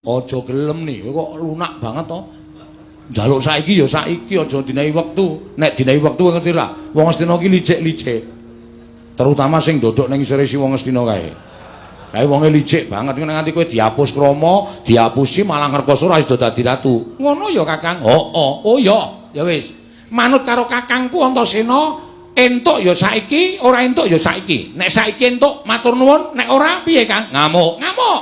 Aja gelem nih, kowe kok lunak banget to. Njaluk saiki ya saiki, aja dinehi wektu. Nek dinehi wektu ngerti ra? Wong Astina ki licik-licik. Terutama sing dodok ning isore si wong Astina kae. Kae wonge licik banget, nek nganti kowe dihapus krama, dihapusi malah ngrekoso ora sida dadi ratu. Ngono ya, Kakang? Heeh. Oh ya, ya wis. Manut karo kakangku Antasena, entuk ya saiki, ora entuk ya saiki. Nek saiki entuk matur nuwun, nek ora piye, Kang? Ngamuk. Ngamuk.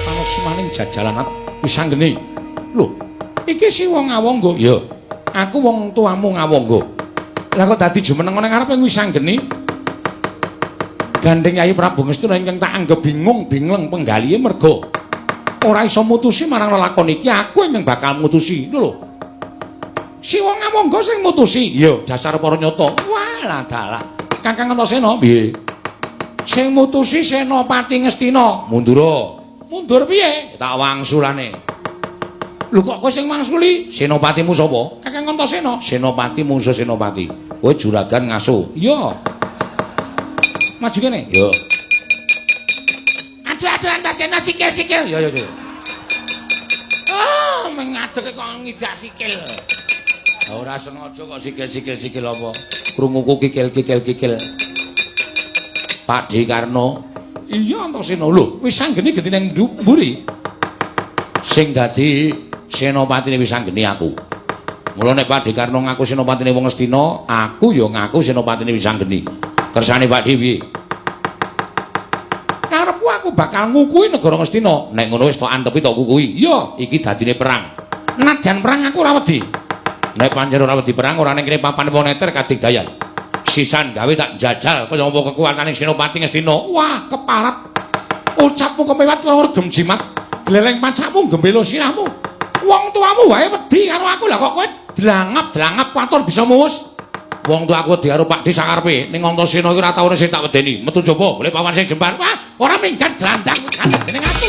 Panosmaning jajalan Wisanggeni. Lho, iki si wong Ngawangga. Ya, aku wong tuamu Ngawangga. Lah kok dadi jumeneng nang ngarepe Wisanggeni? Gandeng Yayi Prabu Ngastina ingkang tak anggep bingung bingleng penggalihe merga ora iso mutusi marang lelakon iki, aku ingkang bakal mutusi. Lho lho. Si wong Ngawangga sing mutusi. Ya, dasar para nyata. Walah dalah. Kakang Antasena piye? Sing mutusi Senopati Ngastina. Mundura. Mundur piye? Tak wangsulane. Lho kok kowe sing wangsuli? Senopatimu sapa? Kakang Antasena. Senopati mungsuh Senopati. Kowe juragan ngaso. Iya. Maju kene. Iya. Aduh Antasena sikil-sikil. Ya ya ya. Ah, mengadeg kok ngidak sikil. Ora sengaja kok sikil-sikil sikil apa? Krunguku kikil-kikil kikil. Pak D. Karno. Iya Antasena. Lho, Wisanggeni genti nang mburi. Sing dadi senopatine Wisanggeni aku. Mula nek Pak D. Karno ngaku senopatine wong Astina, aku ya ngaku senopatine Wisanggeni. Kersane Pak D piye? Karepku aku bakal ngukui negara Ngastina. Nek ngono wis tok antepi tok kukui. Iya, iki dadine perang. Nadyan perang aku ora wedi. Nek pancen ora wedi perang ora ning kene papan wong neter kadigdayan. Sisan gawe tak jajal kaya apa kekuatane Senopati Ngastina. Wah, keparat. Ucapmu kemewat kaya regem jimat. Gleleng pacakmu gembelo sirahmu. Wong tuamu wae wedi karo aku, lah kok kowe dlangap-dlangap watur bisa muwus. Wong tuaku wedi karo Pak D sakarepe. Ning Antasena iki ora tau ana sing tak wedeni. Metu jaba, boleh pawan sing jembar. Wah, ora minggat glandang gandeng aku.